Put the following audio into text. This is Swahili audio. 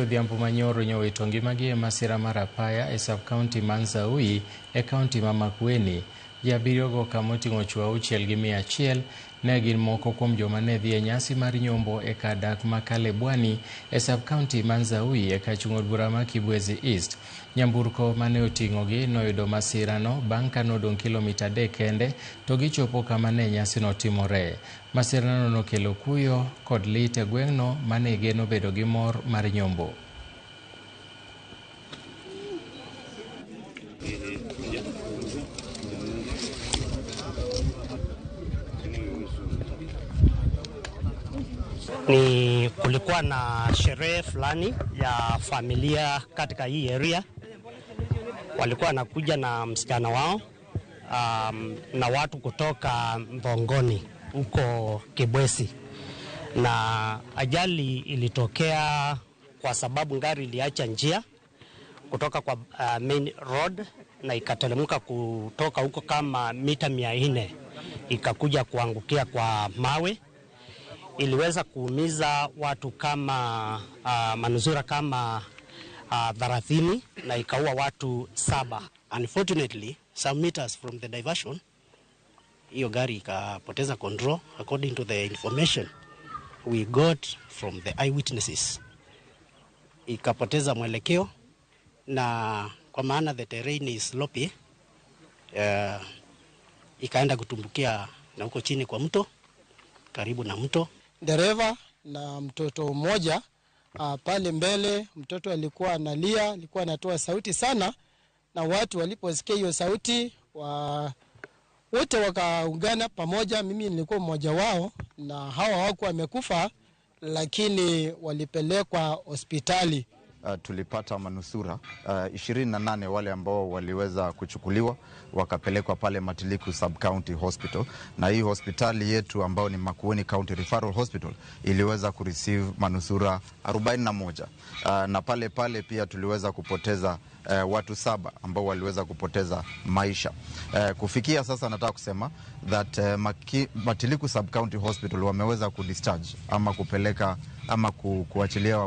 Odhiambo manyoro nyowito ngimagi e masira mar apaya e sub-county ma Nzaui e kaunti ma Makueni. Ji abiriyogo kama oting'o chwo auchiel gi 100 ne gin moko kuom joma ne dhi e nyasi mar nyombo e kar dak ma Kalebwani e sub-county ma Nzaui e kar chung' od bura ma Kibwezi East. Nyamburko mane oting'ogi noyudo masirano bang' ka nodong' kilomita 3 kende to gichopo kama ne nyasino timore. Masirano nokelo kuyo kod lit e gweng'no mane geno bedo gi mor mar nyombo. Ni kulikuwa na sherehe fulani ya familia katika hii area, walikuwa wanakuja na msichana wao na watu kutoka Mbongoni huko Kibwezi, na ajali ilitokea kwa sababu gari iliacha njia kutoka kwa main road na ikateremka kutoka huko kama mita 400 ikakuja kuangukia kwa mawe. Iliweza kuumiza watu kama manusura kama 30 na ikaua watu 7. Unfortunately, some meters from the diversion, hiyo gari ikapoteza control according to the information we got from the eyewitnesses. Ikapoteza mwelekeo na kwa maana the terrain is slopey, ikaenda kutumbukia na huko chini kwa mto, karibu na mto. Dereva na mtoto mmoja pale mbele, mtoto alikuwa analia, alikuwa anatoa sauti sana, na watu waliposikia hiyo sauti wote wakaungana pamoja. Mimi nilikuwa mmoja wao, na hawa hawakuwa wamekufa, lakini walipelekwa hospitali. Tulipata manusura 28 wale ambao waliweza kuchukuliwa wakapelekwa pale Matiliku Sub County Hospital, na hii hospitali yetu ambao ni Makueni County Referral Hospital iliweza kureceive manusura 41. Na pale pale pia tuliweza kupoteza watu 7 ambao waliweza kupoteza maisha. Kufikia sasa nataka kusema that Matiliku Sub County Hospital wameweza kudischarge ama kupeleka ama kuachilia